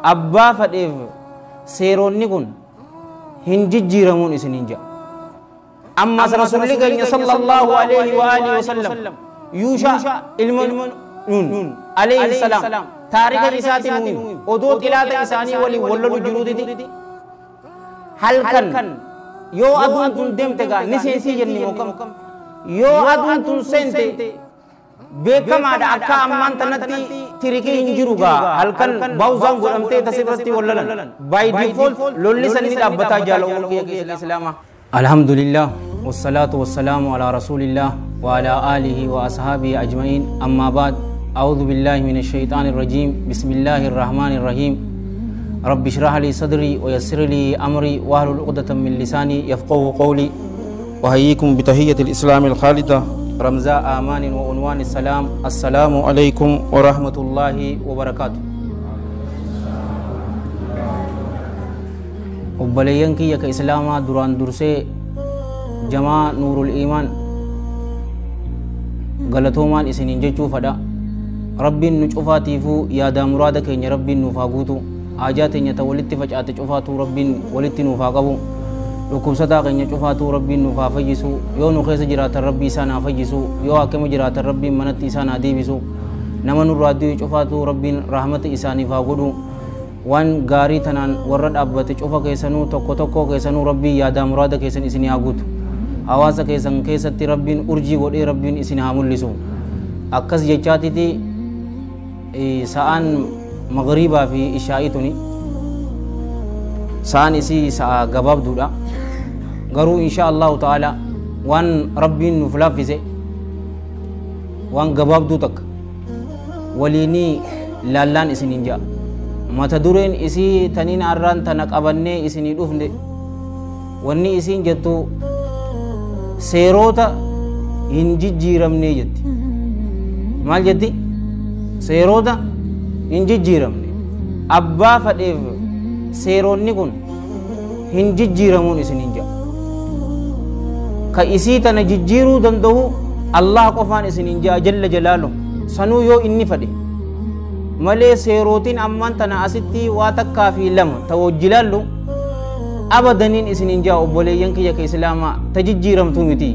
Abbaa fadheef seeronni kun hin jijjiiramuun isiniin jedha. Ammas Rasuulli keenya sallallahu alaihi wa alihi wasallam Yuusha ilma Nun alayhi salaam taarika isaatiin nuyi odoo xilaata isaanii waliin wal lolu jiruutiti halkan yoo aduun tun deemte gaa ni seensii jenni mookam yoo aduun tun seente beekamaadha akka ammaan tanatti tirikii hin jiru gaa halkan baawuzaan godhamtee tasirratti wal lolan by default lolli sanni dhaabbataa jaala kiyya islaamaa. Alhamdulillah wasalaatu wasalaamu alaa rasuulillah wa alaa aalihi wa ashaabihi ajma'iin ammaa baad. أعوذ بالله من الشيطان الرجيم. بسم الله الرحمن الرحيم. رب اشرح لي صدري ويسر لي أمري واحلل عقدة من لساني يفقهوا قولي. وأحييكم بتحية الإسلام الخالدة رمزاء آمان وعنوان السلام. السلام عليكم ورحمة الله وبركاته. Obboleeyyan kiyya ka Islaamaa duraan dursee jamaa Nuurul Iimaan galatoomaan isiniin jechuu fadha. Rabbiin nu cufaatiifuu yaadaa muraada keenya Rabbiin nuuf haa guutu. Haajaa teenya ta walitti facaate cufaatuu Rabbiin walitti nuuf haa qabu. Dhukkubsataa keenya cufaatuu Rabbiin nuuf haa fayyisu. Yoo nu keessa jiraatan Rabbi isaan haa fayyisu. Yoo hakkama jiraatan Rabbiin manatti isaan haa deebisu. Nama nurraa du'e cufaatuu Rabbiin rahmata isaaniif haa godhu. Waan gaarii tanaan warra dhaabbate cufa keessanuu tokko tokko keessanuu Rabbiin yaadaa muraada keessan isin haa guutu. Hawaasa keessan keessatti Rabbiin urjii godhee Rabbiin isin haa mul'isu. Akkas jechaatiti sa'aan magriibaa fi ishaa'ii tuni sa'aan isii sa'a gabaabduudha. Garuu insha Allahu ta'ala waan Rabbiin nuuf laaffise waan gabaabduu takka waliinii laallaan isiniin ja'a. Mata dureen isii taniin har'aan tana qabannee isinii dhufne wanni isiin jettu seerota hin jijjiiramne jetti. Maal jetti? Seerota hin jijjiiramne. Abbaa fadheef seeronni kun hin jijjiiramuun isiniin jedha. Ka isii tana jijjiiruu danda'u Allah qofaan isiniin jedha jalla jalaalu. Sanuu yoo inni fadhe malee seerotiin ammaan tana asitti waa takkaa fi lama ta wajji laallu abadaniin isiniin jedha obboleeyyan kiyya ka Islaamaa ta jijjiiramtuu miti.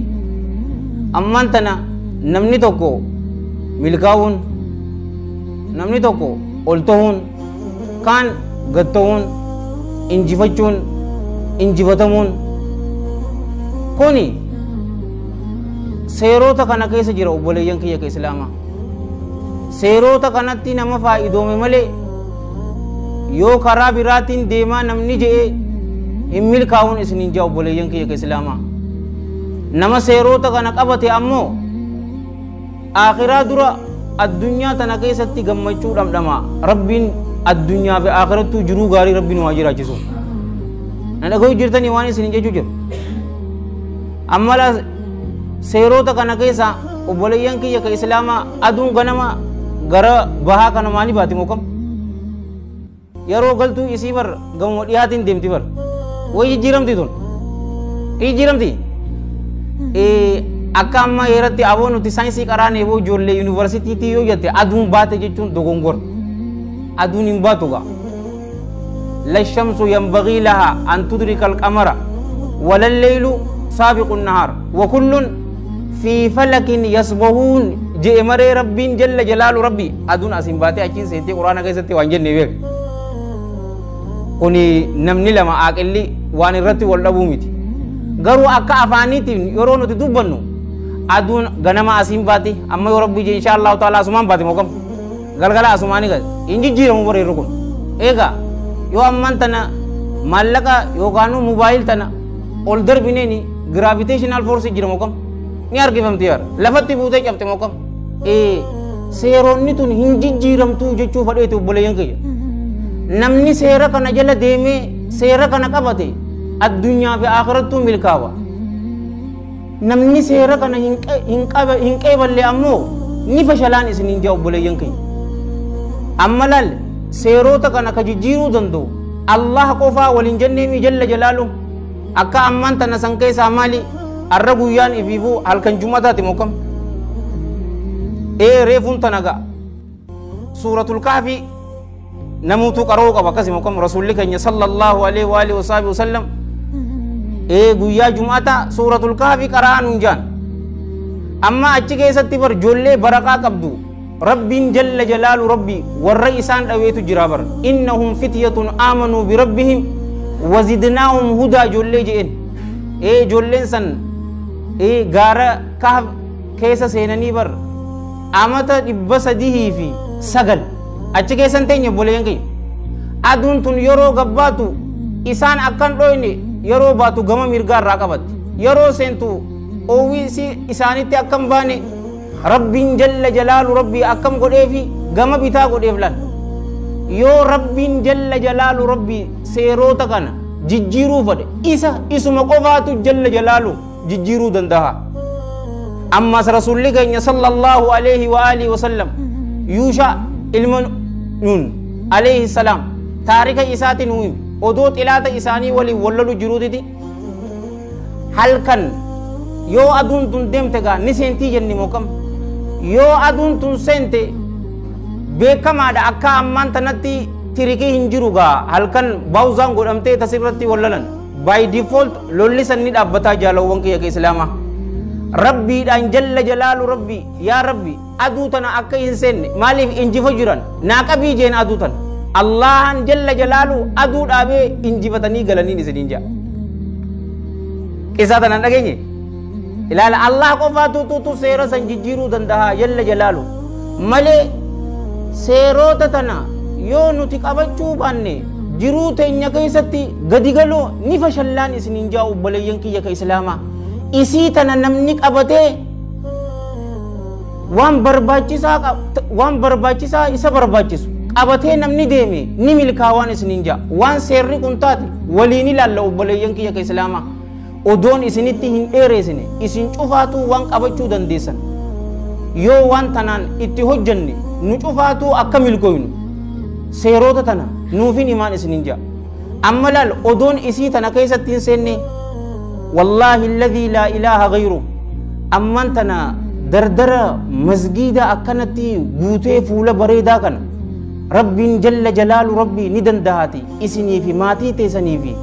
Ammaan tana namni tokko milkaa'uun, namni tokko ol ta'uun, kaan gad ta'uun, injifachuun, injifatamuun kuni seerota kana keessa jira obboleeyyan kiyya ka Islaamaa. Seerota kanatti nama faayidoome malee yoo karaa biraatiin deemaa namni je'e hin milkaa'uun isiniin jaa obboleeyyan kiyya ka Islaamaa. Nama seerota kana qabate ammoo akhiraa dura addunyaa tana keessatti gammachuu dhamdhama. Rabbiin addunyaa fi akhirattuu jiruu gaarii Rabbiin waa jiraachisu. Na dhaga'uu jirtanii waan isiniin jechuu jiru. Amma seerota kana keessa obboleeyyan kiyya ka Islaamaa aduun ganama gara bahaa kana maali baati mookam? Yeroo galtuu isii bar gamoo dhiyaatiin deemti bar. Way jijjiiramti tun? Jijjiiramti? Akka amma yeratti aboo nuti saayinsii qaraanee boo ijoollee yuunivarsiitiitii yoo jette aduun baate jechuun dogongora. Aduun hin baatu gaa. La shamsu yanbagii lahaa an tudrika alqamara wala lleylu saabiqu nnahaar wa kullun fi falakin yasbahuun je'e maree Rabbiin jalla jalaalu Rabbi aduun asin baatee achiin seentee quraana keessatti waan jenne beeka. Kuni namni lama aaqilli waan irratti wal dhabuu miti. Garuu akka afaaniitiin yeroo nuti dubbannu aduun ganama asiin baate amma yoo Rabbi jee insha Allahu ta'ala asumaan baate mookam galgala asumaanii gad hin jijjiiramu bareerru kun. Egaa yoo ammaan tana maallaqa yookaan mobaayil tana ol darbineeni giraaviteeshinaal foorsii jira mookam ni harkifamti yaara lafatti buutee cabte mookam. Seeronni tun hin jijjiiramtuu jechuu fadheetu obboleeyyan kiyya. Namni seera kana jala deemee seera kana qabate addunyaa fi akhirattuu milkaawa. Namni seera kana hin qeeballe ammoo ni fashalaan isiniin jaa obboleeyyan kiyya. Amma laal seerota kana ka jijjiiruu danda'u Allah qofaa waliin jenneemi jalla jalaalu. Akka ammaan tana san keessaa maali arra guyyaan ifiifuu halkan jumataati mookam. Reefuun tana ga'a. Suuratul Kahfi Namuutu qaroo qaba akkasuma kam rasuulli keenya sallallahu alaihi wa alihi wasallam guyyaa jum'ata suuratul kahfi qara'aa nuun jaan. Amma achi keessatti bar ijoollee baraqaa qabdu rabbiin jalla jalaalu rabbi warra isaan dhaweetu jira bar innahum fityatun aamanuu birabbihim wazidnaahum hudaa ijoollee je'en. Ijoolleen san gaara kahf keessa seenanii bar amata 309 achi keessan teenye obboleeyyan keenya. Aduun tun yeroo gabbaatu isaan akkan dhoyne yeroo baatu gama mirgaa irraa qabatti yeroo seentu oowwisi isaanitti akkam baane rabbiin jalla jalaalu rabbii akkam godheefi gama bitaa godheef lan. Yoo rabbiin jalla jalaalu rabbii seerota kana jijjiiruu fedhe isa isuma qofaatu jalla jalaalu jijjiiruu danda'a. Ammas rasuulli keenya sallallahu alaihi wa alihi wasallam Yuusha ilma Nun alayhi salaam taarika isaatiin nu hime odoo xilaata isaanii waliin wallalu jiruutiti halkan yoo aduun tun deemte gaa ni seentii jenni moo kam yoo aduun tun seente beekamaadha akka ammaan tanatti tirikii hin jiru gaa halkan baawuzaan godhamtee tasirratti wallalan by default lolli san ni dhaabbataa jaalawwan kiyya ka islaamaa. Rabbiidhaan jalla jalaalu rabbi yaa rabbi aduu tana akka hin seenne maaliif injifa jiran naa qabii jeen aduu tana Allahan jalla jalaalu aduu dhaabee injifatanii galaniin isiniin ja'a. Qisaa tana dhageenye ilaala Allah qofaatu tuutu seera san jijjiiruu danda'a jalla jalaalu malee seerota tana yoo nuti qabachuu baanne jiruu teenya keessatti gadi galoo ni fashallaan isiniin ja'a obboleeyyan kiyya ka islaamaa. Isii tana namni qabatee waan barbaachisaa isa barbaachisu qabatee namni deeme ni milkaawaan isiniin ja'a. Waan seerri kun taate waliin ilaalla obboleeyyan kiyya ka islaamaa. Odoon isinitti hin dheeresine isin cufaatuu waan qabachuu dandeessan yoo waan tanaan itti hojjanne nu cufaatuu akka milkooynu seerota tana nuufin himaan isiniin ja'a. Amma laal odoon isii tana keessatti hin seenne wallaahi alladhii laa ilaaha ghayru amman tana dardara masgiida akkanatti guutee fuula bareedaa kana rabbiin jalla jalaalu rabbii ni dandahaati isinii fi maatii teessanii fi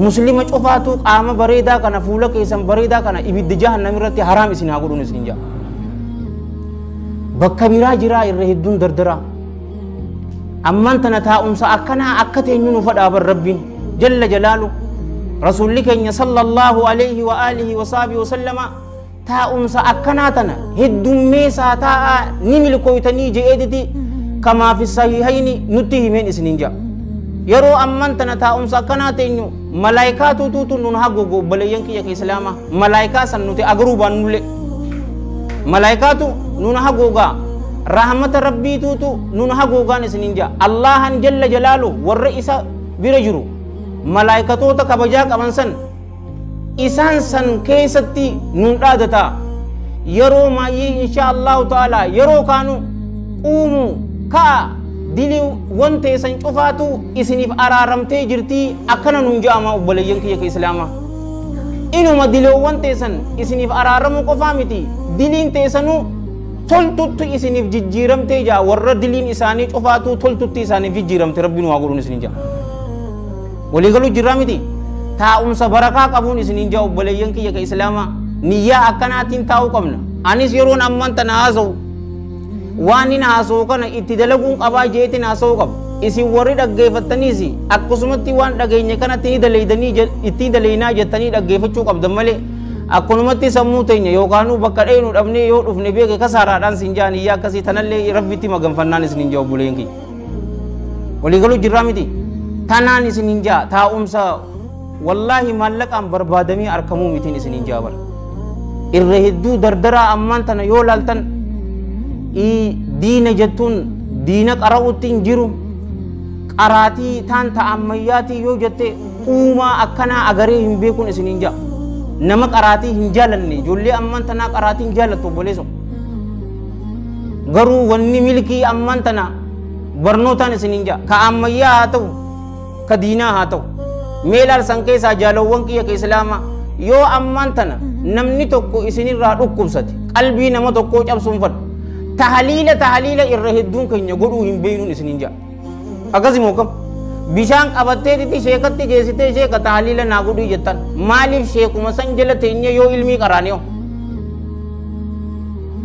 muslima cufaatu qaama bareedaa kana fuula keessan bareedaa kana ibidda jahannam irratti haraam isin haa godhuun isin ja'a. Bakka biraa jiraa irra hedduun dardara amman tana taa'umsa akkanaa akka teenyu nu fadhaaban rabbiin jalla jalaalu rasuulli keenya sallallahu alaihi wa alihi wa sahbihi wa sallama taa'umsa akkanaa tana heddummeessaa taa'aa ni milkooytanii je'eetiti kamaa fi sahihayni nutti himeen isiniin ja'a. Yeroo amman tana taa'umsa akkanaa teenyu malaayikaa tuutuutu nun haguugu obboleeyyan kiyya ka islaamaa malaayikaa san nuti agaruu baannullee malaayikaatu nun haguugaa rahmata rabbiituutu nun haguugaan isiniin ja'a. Allahan jalla jalaalu warra isa bira jiru malaayikatoota kabajaa qaban san isaan san keessatti nun dhaadataa yeroo maayyee insha Allahu ta'ala yeroo kaanu quumu ka'a dilii wanta isan cufaatu isiniif araaramtee jirtii akkana nun ja'ama obboleeyyan kiyya ka islaamaa. Inuma dileewwan teessan isiniif araaramuu qofaa miti diliin teessanuu toltutti isiniif jijjiiramtee jaa warra diliin isaanii cufaatu toltutti isaaniif jijjiiramte rabbiin waa godhuun isiniin ja'a. Waliigaluu jirraa miti taa'umsa barakaa qabuun isiniin ja'a obboleeyyan kiyya ka islaamaa niyyaa akkanaatiin taa'uu qabna. Anis yeroon amman tana haasa'u waan inni haasa'u kana itti dalaguun qabaa jeetiin haasa'uu qaba. Isin warri dhaggeeffattaniis akkasumatti waan dhageenye kanatti ni daleeydanii itti daleeynaa jettanii dhaggeeffachuu qabdan malee akkanumatti sammuu teenya yookaanuu bakka dheenu dhabnee yoo dhufne beeke kasaaraadhaan siin ja'an iyyaa akkasii tanallee rabbitti maganfannaan isiniin ja'a obboleeyyan kiyya. Waliigaluu jirraa miti tanaan isiniin ja'a taa'umsa wallaahi maallaqaan barbaadamee argamuu mitiin isiniin ja'a bara. Irra hedduu dardaraa ammaan tana yoo laaltan diina jettuun diina qara'uutti hin jiru qaraatii taan ta'a ammayyaatii yoo jette uumaa akkanaa agaree hin beekuun isiniin ja'a. Nama qaraatii hin jaalanne ijoollee ammaan tanaa qaraatii hin jaalattu obboleessu. Garuu wanni milkii ammaan tana barnootaan isiniin ja'a. Ka ammayyaa haa ta'u ka diinaa haa ta'u. Mee laal san keessaa jaalawwan kiyya ka islaamaa yoo ammaan tana namni tokko isinirraa dhukkubsate qalbii nama tokkoo cabsuun fadhu. Tahaliila tahaliila irra hedduun keenya godhuu hin beeknuun isiniin ja'a. Akkasuma kam bishaan qabatteetitti sheekatti geessitee sheeka tahliila naa godhii jettan. Maaliif sheekuma san jala teenye yoo ilmii qaraane hoo?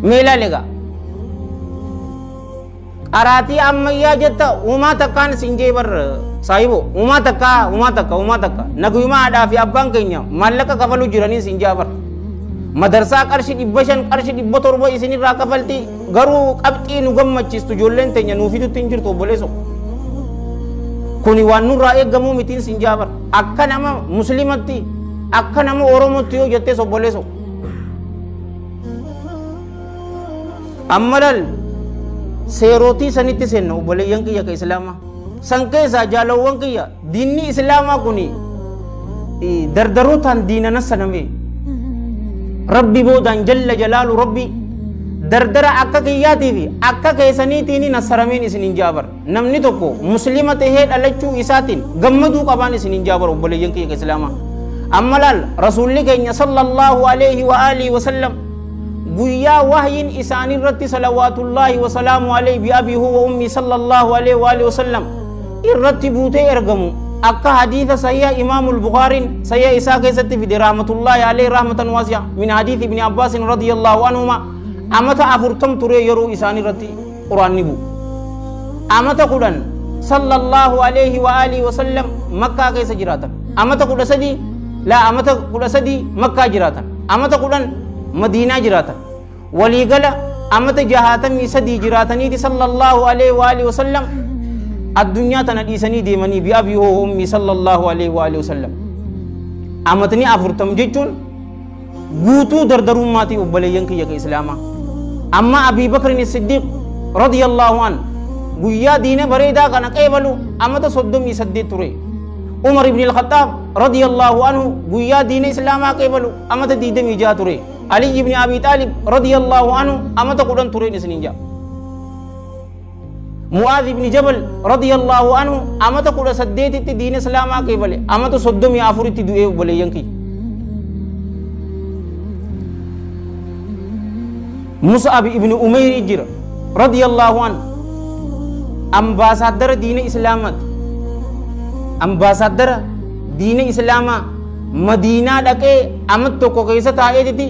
Mee ilaali egaa. Qaraatii ammayyaa jetta uumaa takkaan siin jee bar saahibo uumaa takkaa uumaa takka uumaa takka naguyuma haadhaa fi abbaan keenya maallaqa kafaluu jiranii siin jee bar. Madarsaa qarshii 500 qarshii 700 isinirraa kafalti garuu qabxii nu gammachiistu ijoolleen teenya nuu fidutti hin jirtu obboleessoo. Kuni waan nurraa eeggamuu mitiin siin jee bar. Akka nama muslimatti akka nama Oromootti yoo jettees obboleessoo. Amma lal seerotii sanitti seenna obboleeyyan kiyya ka Islaamaa. San keessaa jaalawwan kiyya diinni Islaamaa kuni dardarootaan diinana saname. Rabbi boodaan jalla jalaalu Rabbi dardara akka kiyyaatii fi akka keessaniitiin nassarameen isin hin jaabar. Namni tokko muslima tahee dhalachuu isaatiin gammaduu qabaan isin hin jaabar obboleeyyan kiyya ka Islaamaa. Amma laal rasuulli keenya sallallahu alaihi wa alihi wa sallam guyyaa wahyiin isaanii irratti salawaatullaahi wa salaamu alayhi bi abii huwa ummi sallallahu alaihi wa alihi wa sallam irratti buutee ergamu akka hadiisa sahiha imaamul Bukhaariin sahiha isaa keessatti fide rahmatullaahi alayhi rahmatan waasi'a min hadiisi ibni Abbaasin radiyallahu anhuma amata 40 ture yeroo isaanii irratti quraanni bu'u. Amata 10 sallallahu alaihi wa alihi wa sallam Makkaa keessa jiraatan. Amata 13 laa amata 13 Makkaa jiraatan. Amata 10 Madiinaa jiraatan. Waliigala amata 63 jiraataniiti sallallahu alaihi wa alihi wa sallam addunyaa tana dhiisanii deemanii bi abii hoo ummi sallallahu alaihi wa alihi wa sallam. Amatni 40 jechuun guutuu dardarummaatii obboleeyyan kiyya ka Islaamaa. Amma Abii Bakrin Siddiq radiyallahu an guyyaa diina bareedaa kana qeebalu amata 38 ture. Umar ibn al-Khattab radiyallahu anhu guyyaa diina Islaamaa qeebalu amata 26 ture. Ali ibn Abi Talib radiyallahu anhu amata 10 tureen isiniin jaa. Mu'aadh ibn Jabal radiyallahu anhu amata 18tti diina Islaamaa qeebale amata 34tti du'ee obboleeyyan kiyya. Mus'ab ibn Umayr jira radiyallahu anhu ambaasaadara diina Islaamaati. Ambaasaadara diina Islaamaa Madiinaa dhaqee amata tokko keessa taa'eetitti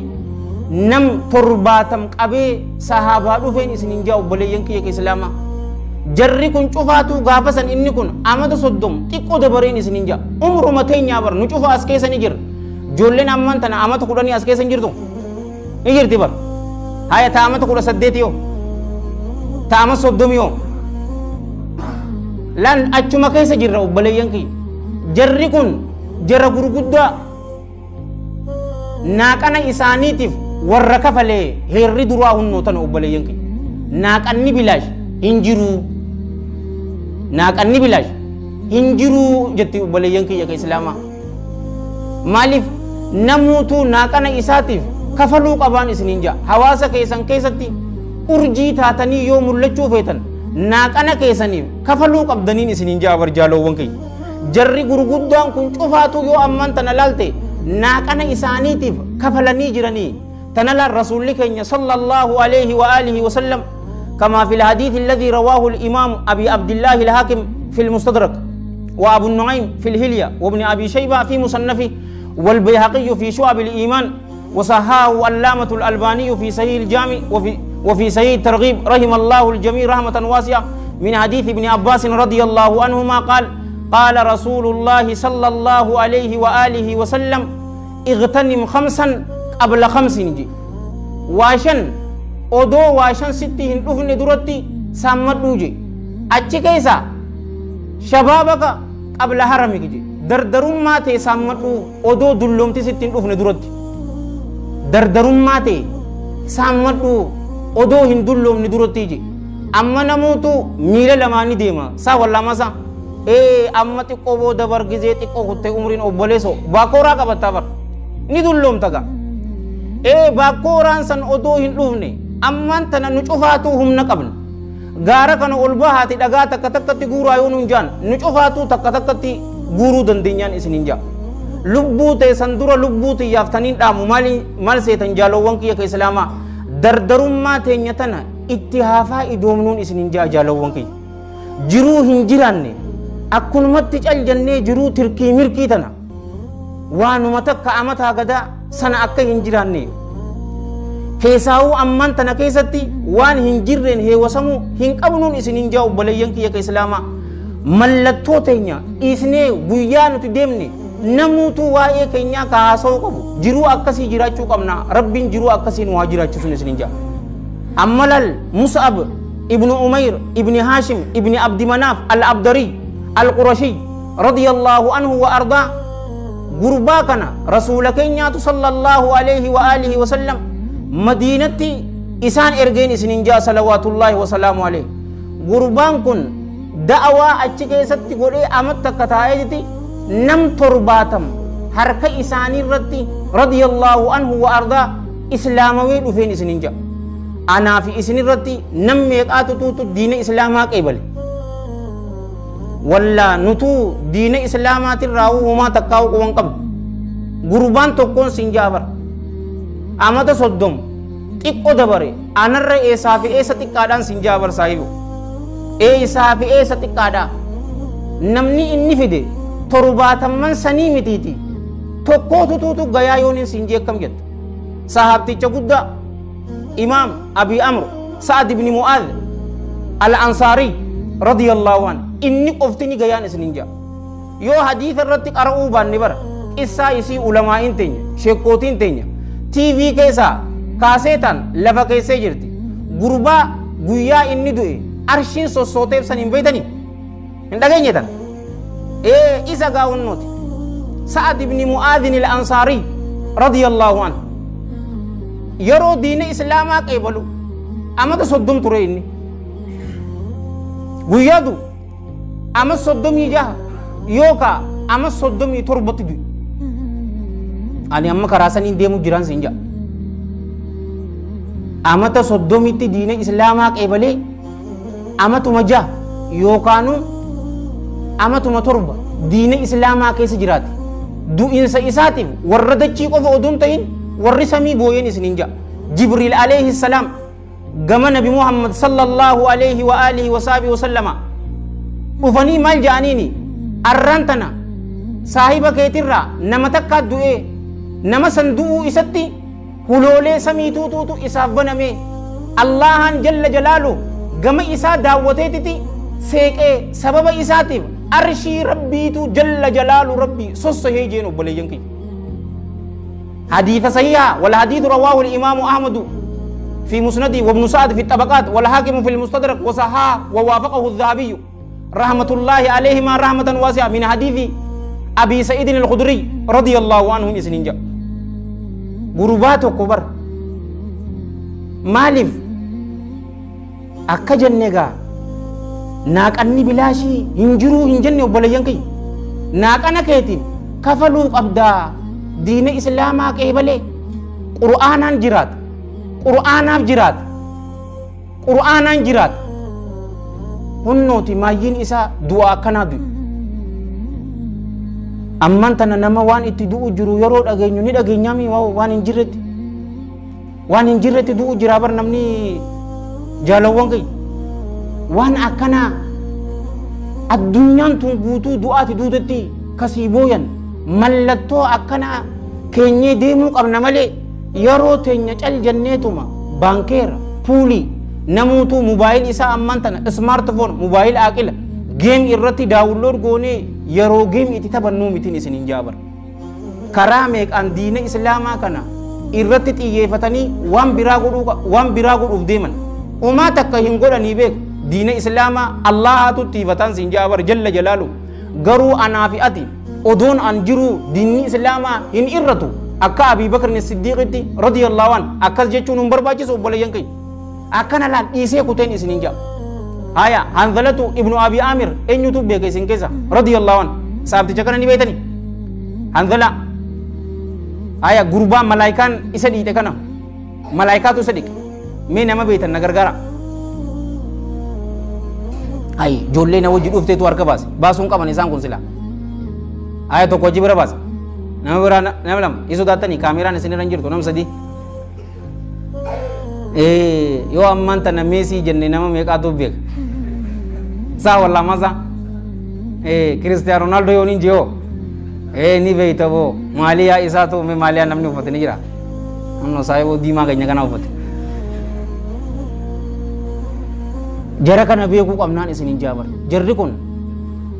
nam 70 qabee sahaabaa dhufeen isiniin jaa obboleeyyan kiyya ka Islaamaa. Jarri kun cufaatu gaafa san inni kun amata 30 xiqqoo dabareen isiniin jaa. Umruma teenyaa bar nu cufa as keessa ni jira. Ijoolleen ammaan tana amata 10 as keessa hin jirtu. Ni jirti bar. Haya ta amata 18 yoo. Ta amata 30 yoo. Lan achuma keessa jirra obboleeyyan kiyya. Jarri kun jara gurguddaa naaqana isaaniitiif warra kafalee heerri duraa hunnootan obboleeyyan kiyya. Naaqanni bilaash hin jiru. Naaqanni bilaash hin jiru jetti obboleeyyan kiyya ka Islaamaa. Maaliif namuutuu naaqana isaatiif kafaluu qabaan isiniin jaa. Hawaasa keessan keessatti urjii taatanii yoo mul'achuu feetan naaqana keessaniif kafaluu qabdaniin isiniin jaa barjaaloowwan kiyya. Jarri gurguddaan kun cufaatu yoo ammaan tana laalte naaqana isaaniitiif kafalanii jiranii. Tana laal rasuulli keenya sallallahu alaihi wa alihi wa sallam كما في الحديث الذي رواه الإمام أبي عبد الله الحاكم في المستدرك وأبو النعيم في الهلية وابن أبي شيبة في مصنفه والبيهقي في شعب الإيمان وصححه علامة الألباني في صحيح الجامع وفي صحيح الترغيب رحم الله الجميع رحمة واسعة من حديث ابن عباس رضي الله عنهما قال قال رسول الله صلى الله عليه وآله وسلم اغتنم 5 قبل 5 جي واشن odoo waa 5 sitti hin dhufne duratti saammadhuu je. Achi keessa shabaabaka qabla haramiki je. Dardarummaa ta'e saammadhuu odoo dulloomti sitti hin dhufne duratti. Dardarummaa ta'e saammadhuu odoo hin dulloomne duratti je. Amma namoota miila lamaanii deema. Saa wallaamaa saa. Amma xiqqoo booda bar gizee xiqqoo kuttee umriin obboleessoo baakooraa qabattaa bar. Ni dulloomta gaa. Baakooraan san odoo hin dhufne ammaan tana nu cufaatu humna qabna. Gaara kana ol bahaati dhagaa takka takkatti guuraa yoo nuun jaan nu cufaatu takka takkatti guuruu dandeenyaan isin hin jaa. Lubbuu ta'e san dura lubbuu xiyyaaf taniin dhaamu maal seetan jaalowwan kiyya ka Islaamaa. Dardarummaa teenya tana itti haafaa idoomnuun isin hin jaa jaalowwan kiyya. Jiruu hin jiraanne akkunumatti cal jennee jiruu tirkii mirkii tana waanuma takka amataa gadaa sana akka hin jiraanne keessaawuu ammaan tana keessatti waan hin jirreen heewwasamuu hin qabnuun isin hin jaa obboleeyyan kiyya ka islaamaa mallattoo teenya dhiisnee guyyaa nuti deemne namuutu waa'ee keenyaa ka haasa'uu qabu jiruu akkasii jiraachuu qabna rabbiin jiruu akkasii nu haa jiraachisuun isin hin jaa amma lal Mus'ab ibnu Umayr ibni Haashim ibni Abdi Manaaf al-Abdari al-Qurashi radiyallahu anhu wa ardaa gurbaa kana rasuula keenyaatu sallallahu alayhi wa alihi wa sallam madiinatti isaan ergeen isin hin jaa salawaatullaahi wa salaamu alayhi gurbaan kun da'awaa achi keessatti godhee amatti akka taa'eeti nam 70 harka isaanii irratti radiyallahu anhu wa ardaa islaamawee dhufeen isin hin jaa anaa fi isin irratti nam meeqaatu tuutu diina islaamaa qeebale wallaa nutuu diina islaamaatirraa uumaa takkaa'u quban qabnu gurbaan tokkoon sin jaabar amata 30 xiqqoo dabare anarra eessaa fi eessa xiqqaadhaan sin jaabar saahibu eessaa fi eessa xiqqaadhaa namni inni fide 70 sanii mitiiti tokkootu tuutu gayaa yooniin sin jeekkam jetta sahaabticha guddaa imaam Abi Amr Sa'ad ibn Mu'adh al-Ansari radiyallahu anhu inni qoftini gayaan isin hin jaa yoo hadiisa irratti qara'uu baanne bara qissaa isii ulamaa'in teenya sheekkootiin teenya TV keessaa kaaseetaan lafa keessee jirti gurbaa guyyaa inni du'e arshiin sossooteef san hin beeytanii hin dhageenye tan ee isa gaawunnooti Sa'ad ibn Mu'adh al-Ansari radiyallahu anhu yeroo diina islaamaa qeebalu amata 30 ture inni guyyaa du ama 36 yookaa ama 37 du'e ani amma karaa saniin deemu jiraan siin jaa amata 30tti diina islaamaa qeebalee amatuma 6 yookaanu amatuma 7 diina islaamaa keessa jiraate du'insa isaatiif warra dachii qofa odoo hin ta'in warri samii booyeen isin hin jaa Jibriil alayhi salaam gama nabi Muhammad sallallahu alayhi wa alihi wa sahbihi wa sallama dhufanii maal ja'aniini arraan tana saahiba keetirraa nama takkaa du'ee nama san du'uu isatti huloolee samii tuutuutu isaaf baname Allahan jalla jalaalu gama isaa daawwateetiti seeqee sababa isaatiif arshii rabbiitu jalla jalaalu rabbii sossohee jeen obboleeyyan kiyya حديث صحيح والحديث رواه الإمام أحمد في مسنده وابن سعد في الطبقات والحاكم في المستدرك وصححه ووافقه الذهبي رحمة الله عليهما رحمة واسعة من حديث أبي سعيد الخدري رضي الله عنه إسنين جاء غربات كبر مالف أكجن نجا ناك أني بلاشي هنجرو هنجني وبلينكي ناك أنا كيتي كفلو أبدا دين إسلاما كيبلي قرآنا جرات قرآنا جرات قرآنا جرات هنوتي مايين إسا دعاء كنادو أمان تنا نما وان اتدو جرو يرو أغينيو نيد أغينيامي واو وان انجرت وان انجرت دو جرابر نمني جالوان كي وان أكنا الدنيا تنقوتو دعاء تدوتي كسيبوين mallattoo akkanaa keenyee deemuu qabna malee yeroo teenya cal jenneetuma baankeera puulii namuutu mobaayil isaa ammaan tana ismaartifoon mobaayil aaqila geem irratti daawunlood goonee yeroo geem itti taphannuu mitiin isin hin jaabar karaa meeqaan diina islaamaa kana irratti xiyyeeffatanii waan biraa godhuuf deeman umaa takka hin godhanii beek diina islaamaa Allahaatu xiyyeeffataan sin jaabar jalla jalaalu garuu anaa fi ati odoon an jiru diinni islaamaa hin irratu akka Abii Bakr Siddiiqitti radiyallahu an akkas jechuun hin barbaachisu obboleeyyan keenya akkana laal dhiisee kuteen isin hin jaa haya Hanzalatu ibnu Abi Amir eenyutu beeka isin keessa radiyallahu an saabticha kana ni beeytani Hanzala haya gurbaa malaayikaan isa dhiite kana malaayikaatu isa dhiqe mee nama beeytan na gargaara hay ijoollee na wajji dhufteetu harka baase baasuun qaban isaan kun silaa aya tokko hojii bira baase nama biraa nama lama isu daattanii kaameraan isin irra hin jirtu nama sadii yoo ammaan tana meesii jenne nama meeqaatu beeka Saa wallaa masa Kiristiyan Ronaldo yoon hin jiyoo ni beeyta boo maaliyaa isaatu maaliyaa namni uffate ni jira anno saayiboo diimaa keenya kana uffate jara kana beekuu qabnaan isinin jaabar jarri kun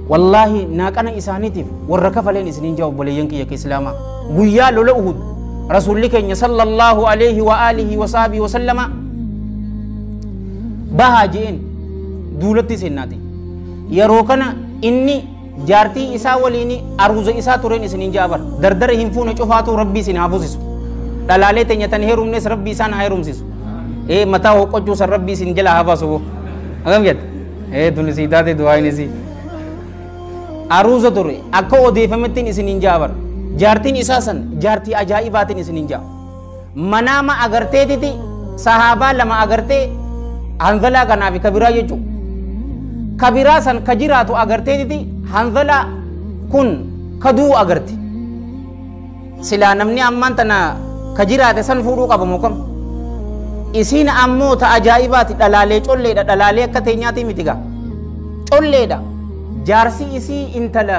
wallaahi naaqana isaaniitiif warra kafaleen isinin jaa obboleeyyan kiyya ka islaamaa guyyaa lola Uhud rasuulli keenya sallallahu alayhi wa alihi wa sahbihi wa sallama bahaa je'een duulatti seennaati yeroo kana inni jaartii isaa waliin aruuza isaa tureen isinin jaabar dardara hin fuune cufaatu rabbii isin haa fuusisu dhalaalee teenya tan heerumnes rabbii isaan haa heerumsisu mataa hoqqochuu san rabbii isin jala haa baasu akkam jette tuni sii taate du'aa inni sii aruuza ture akka odeeffamettiin isinin jaabar jaartiin isaa san jaartii ajaa'ibaatiin isinin jaa manaama agarteetiti sahaabaa lama agartee hanzalaa kanaa fi kabiraa jechuu kabiraa san ka jiraatu agarteetiti hanzalaa kun kaduu agarte silaa namni ammaan tana ka jiraate san fuudhuu qaba moo kam isiin ammoo ta ajaa'ibaati dhalaalee colleedha dhalaalee akka teenyaatii miti gaa colleedha jaarsi isii intala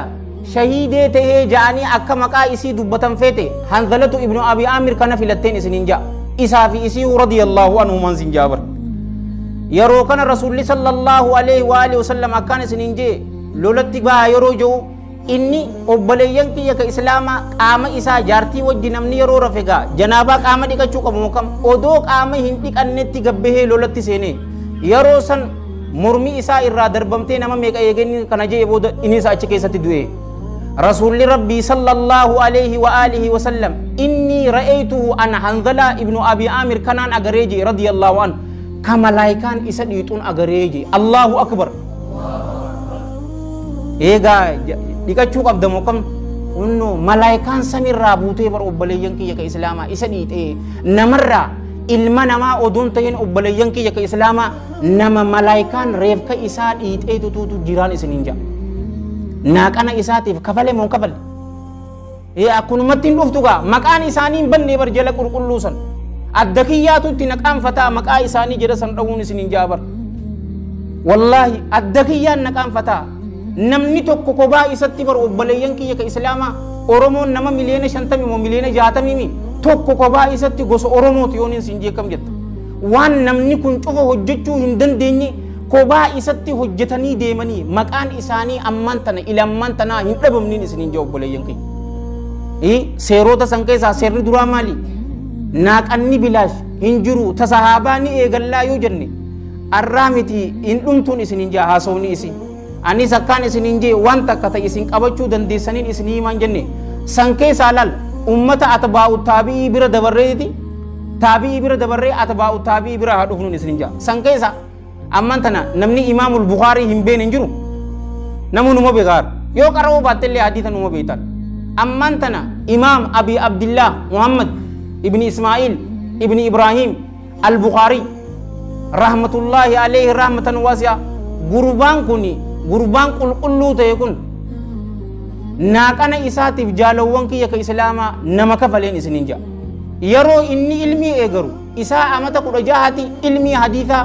shahiidee tahee ja'anii akka maqaa isii dubbatan feete hanzalatu ibnu abi amir kana filatteen isiniin ja'a isaa fi isii radiyallahu anhumaan sin jaabar yeroo kana rasuulli sallallahu alaihi wa alihi wasallam akkaan isiniin jee lolatti baha yeroo jiru inni obboleeyyan kiyya ka islaamaa qaama isaa jaartii wajji namni yeroo rafe gaa janaabaa qaama dhiqachuu qabu moo kam odoo qaama hin dhiqannetti gabbahee lolatti seenee yeroo san mormi isaa irraa darbamtee nama meeqa eegenni kana jee booda inni isa achi keessatti du'e rasuulli rabbii sallallahu alaihi wa alihi wa sallam inni ra'aytuhu an hanzala ibnu abi amir kanaan agaree jee radiyallahu anhu ka malaayikaan isa dhiixuun agaree jee allahu akbar eegaa dhiqachuu qabda moo kam unno malaayikaan samirraa buutee bar obboleeyyan kiyya ka islaamaa isa dhiixee namarraa ilma namaa odoon ta'in obboleeyyan kiyya ka islaamaa nama malaayikaan reefka isaa dhiixee tutuutu jiraan isiniin ja'a naaqana isaatiif kafale moo kafale akkunumatti hin dhuftu gaa maqaan isaanii hin banne bar jala qulqulluu san adda kiyyaatu itti naqaanfataa maqaa isaanii jedha san dhawuun isiniin ja'a bar wallaahi adda kiyyaan naqaanfataa namni tokko kophaa isatti bar obboleeyyan kiyya ka islaamaa oromoon nama 50 miliyoona moo 60 miliyoona tokko kophaa isatti gosa oromooti yoon isin jeekam jetta waan namni kun cufa hojjechuu hin dandeenye kophaa isatti hojjetanii deemanii maqaan isaanii ammaan tana ilammaan tanaa hin dhabamniin isiniin jaa obboleeyyan kiyya seerota san keessaa seerri duraa maali naaqanni bilaash hin jiru ta sahaabaa ni eegallaa yoo jenne arraa miti hin dhumtuun isiniin jaa haasawni isin anis akkaan isiniin jee waan takka ta'e isin qabachuu dandeessaniin isinii himaan jenne san keessaa laal ummata atbaa'u taabi'ii bira dabarreeti taabi'ii bira dabarree atbaa'u taabi'ii bira haa dhufnuun isiniin jaa san keessa ammaan tana namni imaamul bukaarii hin beene hin jiru namuu numa beekaar yoo qara'uu baattellee hadiisa numa beektan ammaan tana imaam abi abdillah muhammad ibni ismaa'iil ibni ibraahim al-bukaarii rahmatullaahi alayhi rahmatan waasi'a gurbaan kuni gurbaan qulqulluu ta'e kun naaqana isaatiif jaalawwan kiyya ka islaamaa nama kafaleen isiniin ja'a yeroo inni ilmii eegaru isaa amata 16 ilmii hadiisaa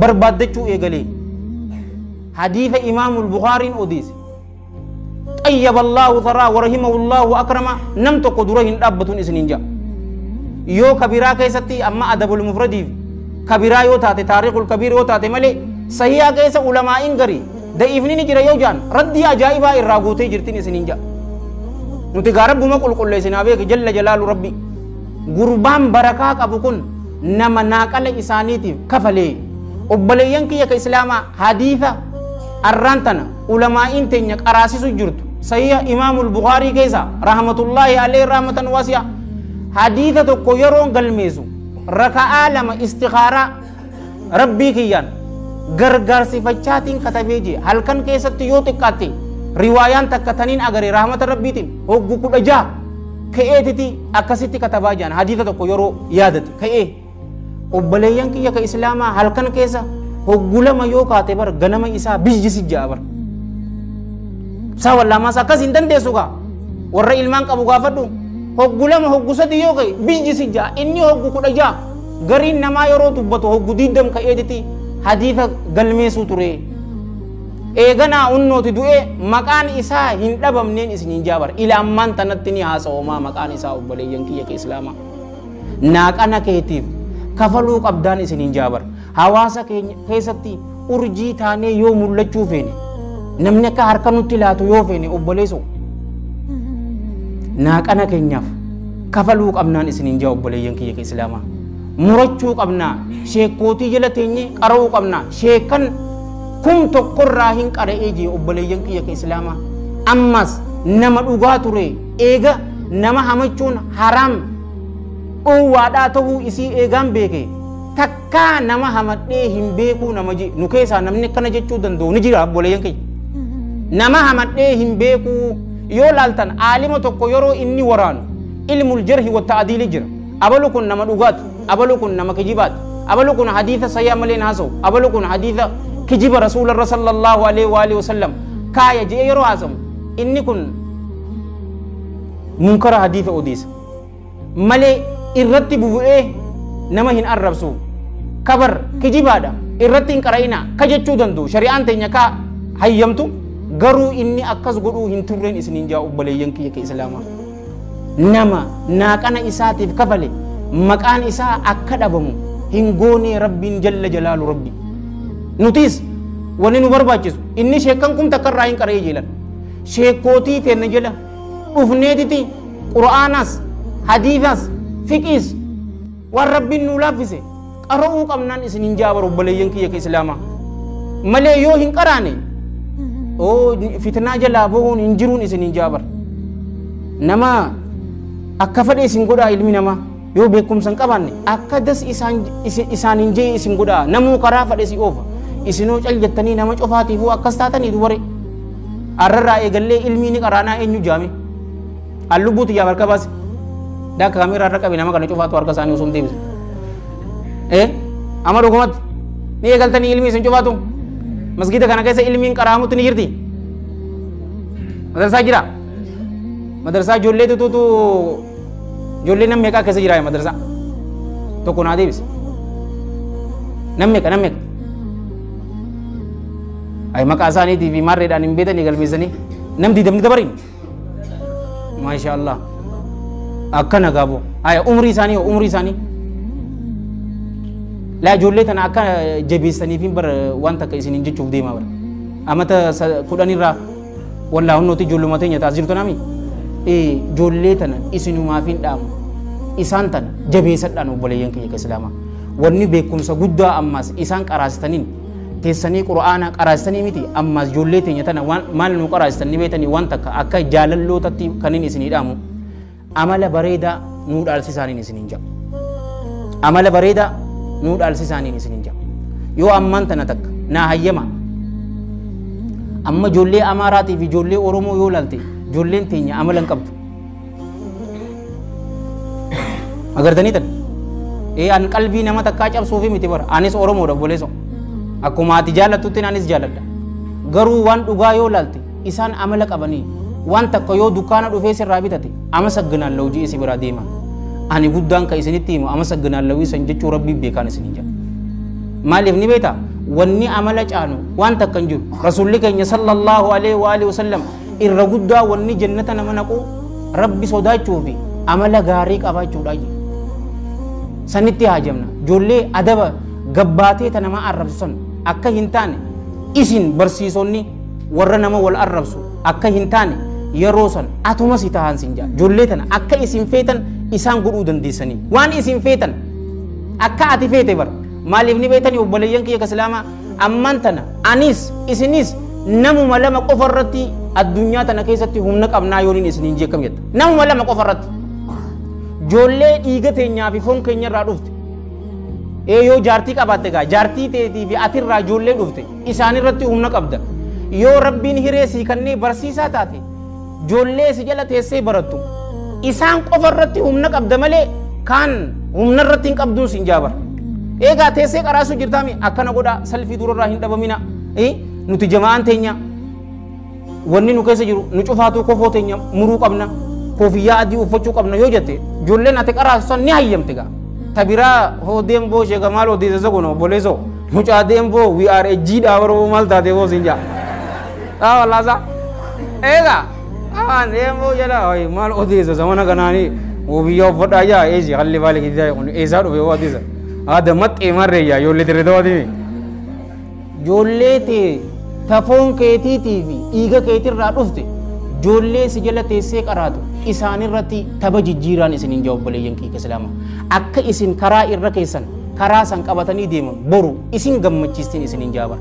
barbaaddachuu eegalee hadiisa imaamul bukaariin odeesse طيب الله ثرى ورحمه الله وأكرم نم tokko dura hin dhaabbatun isiniin ja'a yoo kabiraa keessatti amma adabul mufradiif kabiraa yoo taate taariikhul kabiir yoo taate malee sahihaa keessa ulamaa'iin garii da'iifni ni jira yoo jaan raddii ajaa'ibaa irraa gootee jirtin isiniin ja'a nuti gaa rabbuma qulqulleessinaa beeki jalla jalaalu rabbi gurbaan barakaa qabu kun nama naaqala isaaniitiif kafalee obboleeyyan kiyya ka islaamaa hadiisa arraan tana ulamaa'iin teenya qaraasisu jirtu sahiha imaamul bukaarii keessa rahmatullaahi alayhi rahmatan waasi'a hadiisa tokko yeroon galmeessu raka'aa lama istikhaaraa rabbii kiyyaan gargaarsifachaatiin katabee jee halkan keessatti yoo xiqqaatte riwaayaan takka taniin agare rahmata rabbiitiin hoggu 16 ka'eetiti akkasitti katabaa jaan hadiisa tokko yeroo yaadate ka'ee obboleeyyan kiyya ka islaamaa halkan keessa hoggu lama yoo kaate bar ganama isaa biyyisi ja'a bar saa wallaamaas akkas hin dandeessu gaa warra ilmaan qabu gaafadhu hoggu lama hoggu sadi yoo ka'e biyyisi ja'a inni hoggu 16 gariin namaa yeroo dubbatu hoggu 20 ka'eetiti hadiisa galmeessuu ture Eeganaa unnooti du'ee maqaan isaa hin dhabamneen isiniin jaabar. Ila ammaan tanatti ni haasawamaa maqaan isaa obboleeyyan kiyya ka islaamaa. Naaqana keetiif kafaluu qabdaan isiniin jaabar. Hawaasa keenya keessatti urjii taanee yoo mul'achuu feene, namni akka harka nutti laatu yoo feene, obboleessoo naaqana keenyaaf kafaluu qabnaan isiniin jaa obboleeyyan kiyya ka islaamaa. Murachuu qabnaa, sheekkootii jala teenyee qara'uu qabnaa, sheekkan kum tokkorraa hin qara'ee jee obboleeyyan kiyya ka islaamaa. Ammas nama dhugaa ture eega nama hamachuun haraam dhoowwaadhaa ta'uu isii eegaan beeke takkaa nama hamadhee hin beekuu nama je nu keessaa namni akkana jechuu danda'u ni jira obboleeyyan kiyya. Nama hamadhee hin beekuu yoo laaltan aalima tokko yeroo inni waraanu ilmul jarhi wa ta'diili jira. Abalu kun nama dhugaati, abalu kun nama kijibaati, abalu kun hadiisa sayyaa malee hin haasa'u, abalu kun hadiisa kijiba rasuularra sallallahu alaihi wa alihi wasallam kaaya je'ee yeroo haasamu inni kun munkara hadiisa odeessa malee irratti bubu'ee nama hin arrabsu. Kabar kijibaadha irratti hin qara'ina ka jechuu danda'u shari'aan teenya ka hayyamtu, garuu inni akkas godhuu hin turreen isiniin jaa obboleeyyan kiyya ka islaamaa. Nama naaqana isaatiif kafale maqaan isaa akka dhabamu hin goonee rabbiin jalla jalaalu rabbi. Nutis wanni nu barbaachisu inni sheekkan kun takka irraa hin qara'ee jeelan. Sheekkootii teenna jala dhufneetiti qura'aanas hadiisas fiqiis waan rabbiin nu laaffise qara'uu qabnaan isiniin jaabar obboleeyyan kiyya ka islaamaa. Malee yoo hin qaraane oo fitnaa jalaa bahuun hin jiruun isiniin jaabar. Nama akka fedhe isin godhaa ilmi namaa yoo beekumsa hin qabaanne akka das isaan hin jee isin godhaa namuu karaa fedhe si oofa. Isinoo cal jettanii nama cofaatiifuu akkas taatanii dubare. Arrarraa eegallee ilmii ni qaraanaa eenyu jaame. Allubbuutu yaa harka baase. Daakka kaameeraa irra qabe nama kana cofaatu harka isaanii osoo hin deebisu. Amma dhugumatti ni eegaltanii ilmii isin cofaatu. Masgiida kana keessa ilmiin qaraamutti ni jirti. Madarsaa jira. Madarsaa ijoollee tutuutu ijoollee nam meeqaa keessa jira madarsaa. Tokko naa deebise. Nam meeqa nam meeqa. Ay maqaa isaaniitii fi maarreedhaan hin beekanii galmeessanii nam diidamni dabariin. Maasha Allah. Akkana gaaboo. Aya umrii isaanii hoo umrii isaanii. Laa ijoollee tana akka jabeessaniif hin bar waan takka isiniin jechuuf deemaa bara. Amata kudhanirraa wallaa hunnooti ijoolluma teenya taas jirtu nami. Ijoollee tana isinumaaf hin dhaamu. Isaan tana jabeessadhaan obboleeyyan kiyya ka islaamaa. Wanni beekumsa guddaa ammas isaan qaraasitaniin teessanii qura'aana qaraasitanii miti ammas ijoollee teenya tana waan maal nu qaraasitan ni beetanii waan takka akka jaalallootatti kanin isinii dhaamu amala bareedaa nuu dhaalsisaaniin isiniin ja'a. Amala bareedaa nuu dhaalsisaaniin isiniin ja'a. Yoo ammaan tana takka naa hayyama. Amma ijoollee Amaaraatii fi ijoollee Oromoo yoo laalte ijoolleen teenya amala hin qabdu. Agartanii tan? An qalbii nama takkaa cabsuufi miti bara. Anis Oromoodha obboleessoo. Akkuma ati jaallattutti anis jaalladha. Garuu waan dhugaa yoo laalte isaan amala qabanii waan takka yoo dukkaana dhufee sirraa bitate ama sagginaan lawjii isi biraa deema. Ani guddaan ka isinitti himu ama sagginaan lawii san jechuu rabbii beekaan isiniin jedha. Maaliif ni beektaa? Wanni amala caanu waan takka hin jiru. Rasuulli keenya sallallahu alaihi wa alihi wasallam irra guddaa wanni jannata nama naqu rabbi sodaachuu fi amala gaarii qabaachuudha jedhe. Sanitti haajamna. Ijoollee adaba gabbaatee ta nama arrabsu san akka hin taane isin barsiisonni warra nama wal arrabsu akka hin taane yeroo san atuma si tahan sin jaa. Ijoollee tana akka isin feetan isaan godhuu dandeessanii. Waan isin feetan akka ati feete bara. Maaliif ni beektanii obboleeyyan kiyya islaamaa ammaan tana anis isinis namuma lama qofa irratti addunyaa tana keessatti humna qabnaa yooniin isiniin jee akkam jetta. Namuma lama qofa irratti. Ijoollee dhiiga teenyaa fi foon keenya irraa dhufte. Yoo jaartii qabaatte gaa jaartii teetii fi atirraa ijoollee dhufte isaan irratti humna qabda. Yoo rabbiin hiree sii kannee barsiisaa taate ijoollee si jala teessee barattu isaan qofa irratti humna qabda malee kaan humna irratti hin qabduun siin jaabar. Eegaa teessee qaraasuu jirtaami akkana godhaa salfii durarraa hin dhabamina. Nuti jama'aan teenya wanni nu keessa jiru nu cufaatuu kofoo teenya muruu qabna koofiyyaa adii uffachuu qabna yoo jette ijoolleen ati qaraasu san ni hayyamte gaa. Tabiraa hoo deemboo sheeka maal odeessa isa kun obboleessoo mucaa deemboo we are a jiidhaa baroo maal taate boo siin jaa. Ah wallah sa. Eega. Afaan deemuu jala maal odeessa zamana kanaanii biyya uffadhaa jaa eesi halli baali kitaa kun eessaa dhufe yoo odeessa. Aada maxxee marree yaa ijoollee dirree ta'uu Ijoollee tee tafoon keetiitii fi dhiiga keetirraa dhufte ijoollee si jala teessee qaraatu isaanirratti taba jijjiiraan isiniin jaa obboleeyyan kiyya islaamaa. Akka isin karaa irra keessan karaa san qabatanii deeman boru isin gammachiistiin isiniin jaaban.